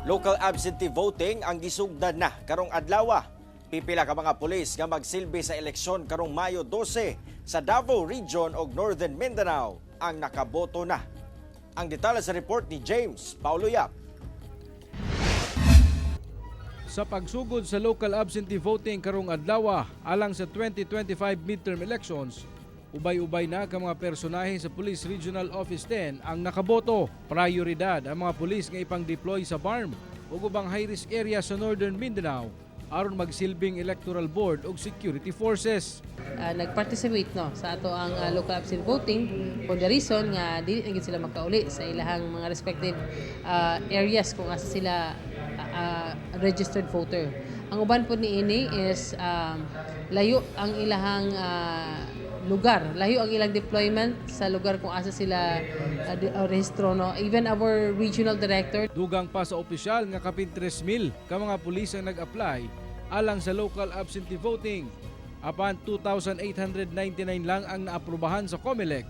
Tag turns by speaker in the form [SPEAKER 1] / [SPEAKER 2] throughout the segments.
[SPEAKER 1] Local absentee voting ang gisugdan na karong adlaw. Pipila ka mga pulis nga magsilbi sa eleksyon karong Mayo 12 sa Davao Region ug Northern Mindanao ang nakaboto na. Ang detalye sa report ni James Paulo Yap.
[SPEAKER 2] Sa pagsugod sa local absentee voting karong adlaw alang sa 2025 midterm elections, ubay-ubay na ka mga personahe sa Police Regional Office 10 ang nakaboto. Prioridad ang mga pulis nga ipang-deploy sa BARMM ug ubang high-risk area sa Northern Mindanao aron magsilbing electoral board ug security forces.
[SPEAKER 3] Nag-participate, no, sa ato ang local absentee voting for the reason nga dili na gid sila makauli sa ilahang mga respective areas kung asa sila registered voter. Ang uban po niini is layo ang ilahang lugar, layo ang ilang deployment sa lugar kung asa sila rehistro, no. Even our regional director.
[SPEAKER 2] Dugang pa sa opisyal nga kapin 3,000 ka mga pulis ang nag-apply alang sa local absentee voting. Apan 2,899 lang ang naaprubahan sa COMELEC.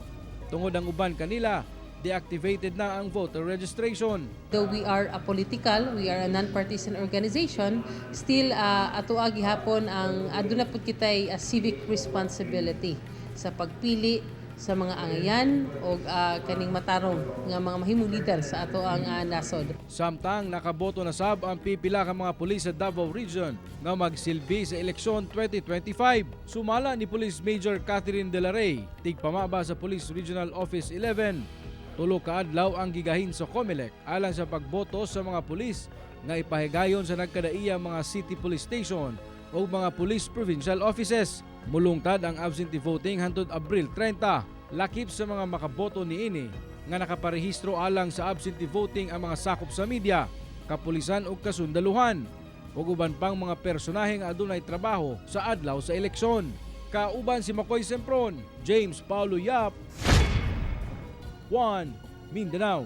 [SPEAKER 2] Tungod ang uban kanila, deactivated na ang voter registration.
[SPEAKER 3] Though we are apolitical, we are a non-partisan organization, still ato gihapon ang aduna pud kitay a civic responsibility sa pagpili sa mga angayan o kaning matarong nga mga mahimong leader sa ato ang nasod.
[SPEAKER 2] Samtang nakaboto na sab ang pipila ka mga pulis sa Davao Region nga magsilbi sa eleksyon 2025. Sumala ni Police Major Catherine De La Rey, tigpamaba sa Police Regional Office 11. 3 ka adlaw ang gigahin sa COMELEC alang sa pagboto sa mga pulis nga ipahigayon sa nagkadaiya mga city police station o mga police provincial offices. Mulungtad ang absentee voting hantod Abril 30. Lakip sa mga makaboto niini nga nakaparehistro alang sa absentee voting ang mga sakop sa media, kapulisan ug kasundaluhan ug uban pang mga personahe nga adunay trabaho sa adlaw sa eleksyon. Kauban si Makoy Sempron, James Paulo Yap, 1 Mindanao.